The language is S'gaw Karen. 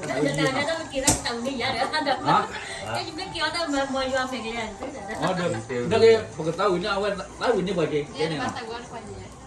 တၢ်တၢ်တၢ်တၢ်တၢ်တၢ်တၢ်တၢ်တၢ်တၢ် တၢ်က့ၤသးတၢ်ဝံၤန့ၢ်ယၤဒီး တၢ်က့ၤသးတၢ်ဝံၤန့ၢ်ပှၤက့ၤ တၢ်န့ၣ်လီၤ. အီၤဒီး တၢ်က့ၤ ပကသးဝံၤန့ၢ်အဝဲသးဝံၤန့ၢ်ပှၤက့ၤ တၢ်န့ၣ်လီၤ.